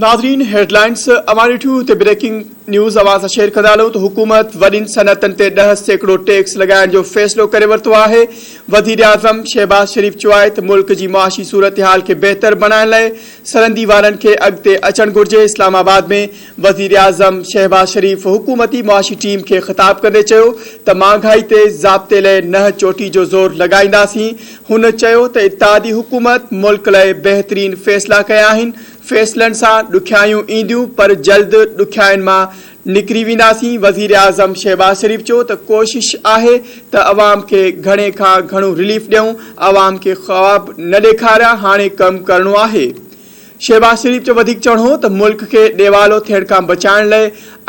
ناظرين هيڊلائنس اوهان ڏٺيون هتي بريڪنگ نيوز اوهان سان شيئر ڪندا هلون ته حڪومت وڏين صنعتن تي 10% ٽيڪس لڳائڻ جو فيصلو ڪري ورتو آهي. وزيراعظم شهباز شريف چيو آهي ته ملڪ جي معاشي صورتحال کي بهتر بڻائڻ لاء سرندي وارن کي اڳتي اچڻ گهرجي. اسلام آباد ۾ وزيراعظم شهباز شريف حڪومتي معاشي ٽيم کي خطاب ڪندي چيو ته مهانگائي تي ضابطي لاء ننهن چوٽي جو زور لڳائينداسين. هن چيو ته اتحادي حڪومت ملڪ لاء بهترين فيصلا ڪيا آهن، فيصلن سان ڏکيائيون اينديون پر جلد ڏکيائين مان نڪري وينداسين. وزيراعظم شهباز شريف چيو ته ڪوشش آهي ته عوام کي گهڻي کان گهڻو رليف ڏيون، عوام کي خواب نه ڏيکاريان، هاڻي ڪم ڪرڻو آهي. شهباز شريف جو وڌيڪ چوڻ هو ته ملڪ کي ڏيوالو ٿيڻ کان بچائڻ لاء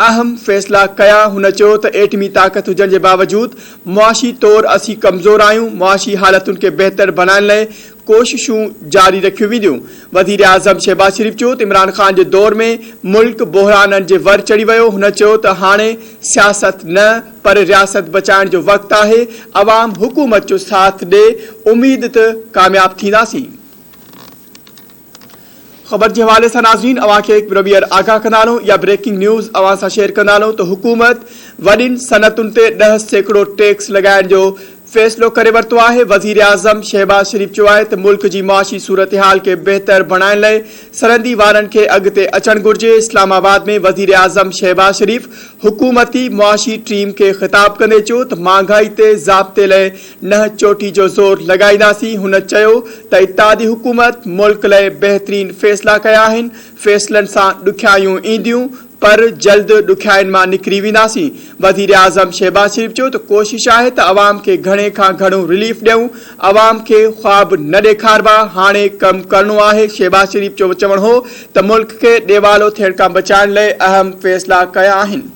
اهم فيصلا ڪيا. هن چيو ته ايٽمي طاقت هجڻ جي باوجود معاشي طور اسين ڪمزور آهيون، معاشي حالتن کي بهتر بڻائڻ لاء ڪوششون جاري رکيون وينديون. وزيراعظم شهباز شريف چيو ته عمران خان جي دور ۾ ملڪ بحرانن جي ور چڙهي ويو. هن چيو ته هاڻي سياست نه پر رياست بچائڻ جو وقت آهي، عوام حڪومت جو ساٿ ڏي، اميد ته ڪامياب ٿينداسين. خبر جي حوالي سان ناظرين اوهان کي هڪ ڀيرو ٻيهر آگاهه ڪندا هلون يا بريڪنگ نيوز اوهان سان شيئر ڪندا هلون ته حڪومت وڏين صنعتن تي 10% ٽيڪس لڳائڻ جو فيصلو ڪري ورتو آهي. وزيراعظم شهباز شريف چيو آهي ته ملڪ جي معاشي صورتحال کي بهتر بڻائڻ لاء سرندي وارن کي اڳتي اچڻ گهرجي. اسلام آباد ۾ وزيراعظم شهباز شريف حڪومتي معاشي ٽيم کي خطاب ڪندي چيو ته مهانگائي تي ضابطي لاء ننهن چوٽي جو زور لڳائينداسين. هن چيو ته اتحادي حڪومت ملڪ لاء بهترين فيصلا ڪيا آهن، فيصلن سان ڏکيائيون اينديون پر جلد ڏکيائين مان نڪري وينداسين. وزيراعظم شهباز شريف چيو ته ڪوشش آهي ته عوام کي گهڻي کان گهڻو رليف ڏيون، عوام کي خواب نه ڏيکاربا، هاڻي ڪم ڪرڻو آهي. شهباز شريف جو چوڻ هو ته ملڪ کي ڏيوالو ٿيڻ کان بچائڻ لاء اهم فيصلا ڪيا آهن.